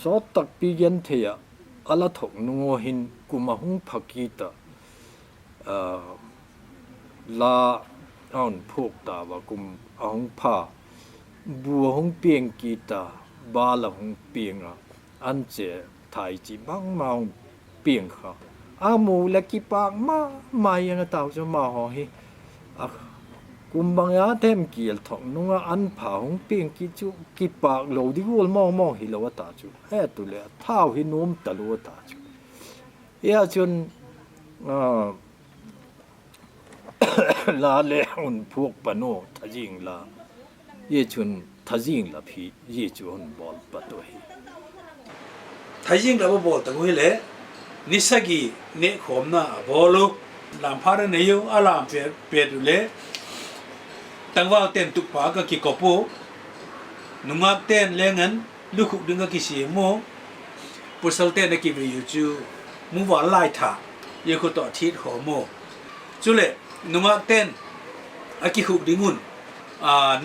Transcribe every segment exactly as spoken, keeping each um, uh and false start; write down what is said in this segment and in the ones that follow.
Sawt takpi genthei ah a la thok nung ua hin kum a hung pha kit ah, la a hun phuak ta ua, kum a hung pha, bu a hung piang kit a, bal a hung piang a, an che thai chi bangma hung piang kha. A mu leh kipâk ma ma hian a tau chu amahaw hi. Kum bang a them kial thok nung ah an pha hung piang kit chu kipâk lo di gual mawngmawng hilo a ta chu. He tu leh thau hi nuam talua a ta chu. Hia chun, la le hun phuak pan u thazing la. Zia chun thazing la phi, zia chu hun bawl pat u hi. Thazing la a bawl tak u hile, ni sagi nêkkhawmna a bawl u, lam phat a nei u, a lam pet, pet u le, tangvalte'n tukpa ka kikop u, nungâkte'n leng an lukhuk ding a kisiam u, pawsalte'n a kivei u chu muval lai tha, zia khu tawh a thiat khawm u. Chuleh, nungâkte'n a kikhuk ding un,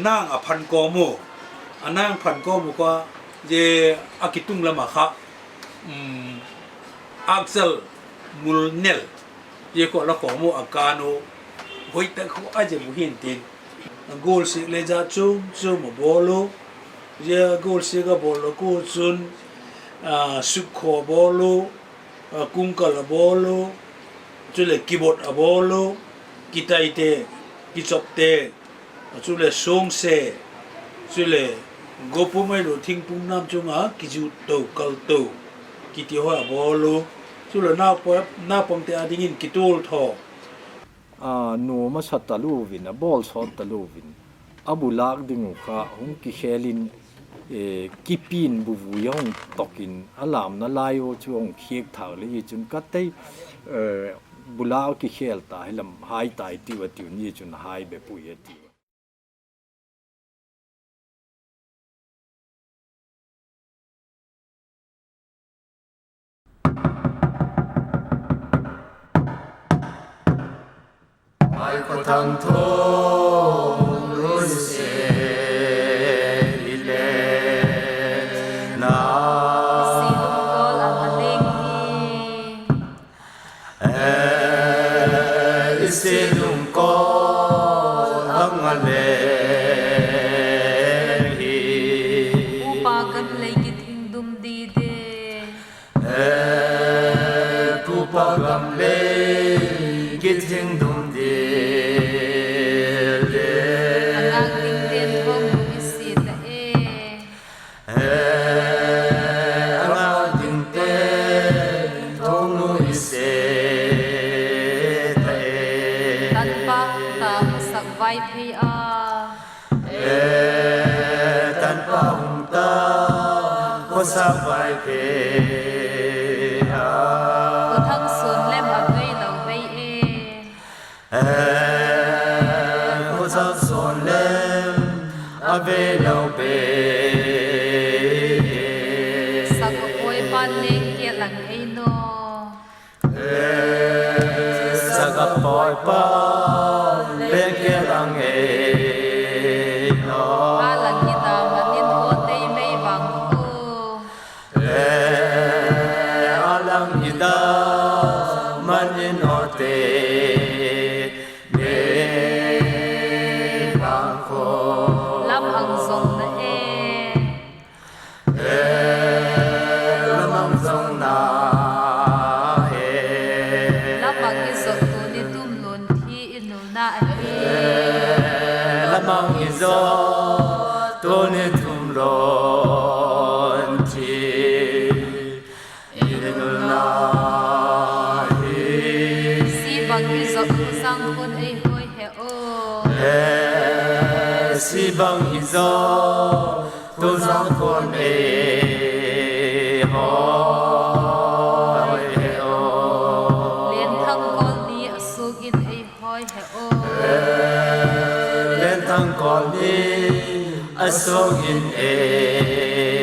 nang a phan kawm u, a nang phan kawm u kha, zia a kitung lam ah kha, âkchal mul nel, zia khu a la khawm u a kân u, hoi tak khu a zep u hi'ntin, gualsiak le jat chuam chuam a bawl u, zia gualsiak a bawl lo khu chun, sukkhua bawl u, kungkal a bawl u, chuleh kibot a bawl u, kitaite, kichopte, chuleh suangse, chuleh gopum ahilo thingpum nam chung a kizut to kal to kiti haw a bawl u, chuleh naupangte â dingin kitual thaw, a nuam a sa talua vin, a bawl sawt talua vin, a bu lâk ding uh kha hung kikhel in, kipi'n bu vui a hung tok in a lamna lai u chu a hung khiak thâk le, zia chun ka tei, bu lâk a kikhel ta hi lam hai tai tiu a tiu, zia chun hai bep u hi a tiu. Mai khaw thang tho loi se hile na. I si lungkawl ang a leng hi. I si lungkawl ang a leng hi. Upa gam lei kithing dum di de. Upa gam lei kithing dum di de. A ngâk dingte'n thawngnu i si ta e. A ngâk dingte'n thawngnu i si ta e. Tanpa hung ta khawsak Vaiphei a. Tanpa hung ta khawsak Vaiphei a. Khawthang suan lem a vei lo bei e. Khawthang suan lem a vei lo bei e. Sak a pawipa'n leng kial lang ei naw. Sak a pawipa'n leng kial lang ei naw. A lang i ta man in aw tei mei vang khu. A lang i ta man in aw tei mei vang khu. Lam ang zong na e. Lam ang zong na e. Lam ang i zot tuni thum lawn thi i nulna ahi. Lam ang i zot tuni thum lawn thi i nulna hi. Si bang i zot Thuzangkhuan ei hoi he aw. Si bang i zot Thuzangkhuan ei hoi he aw. Lenthang kawl ni a suak in ei hoi he aw. Lenthang kawl ni a suak in ei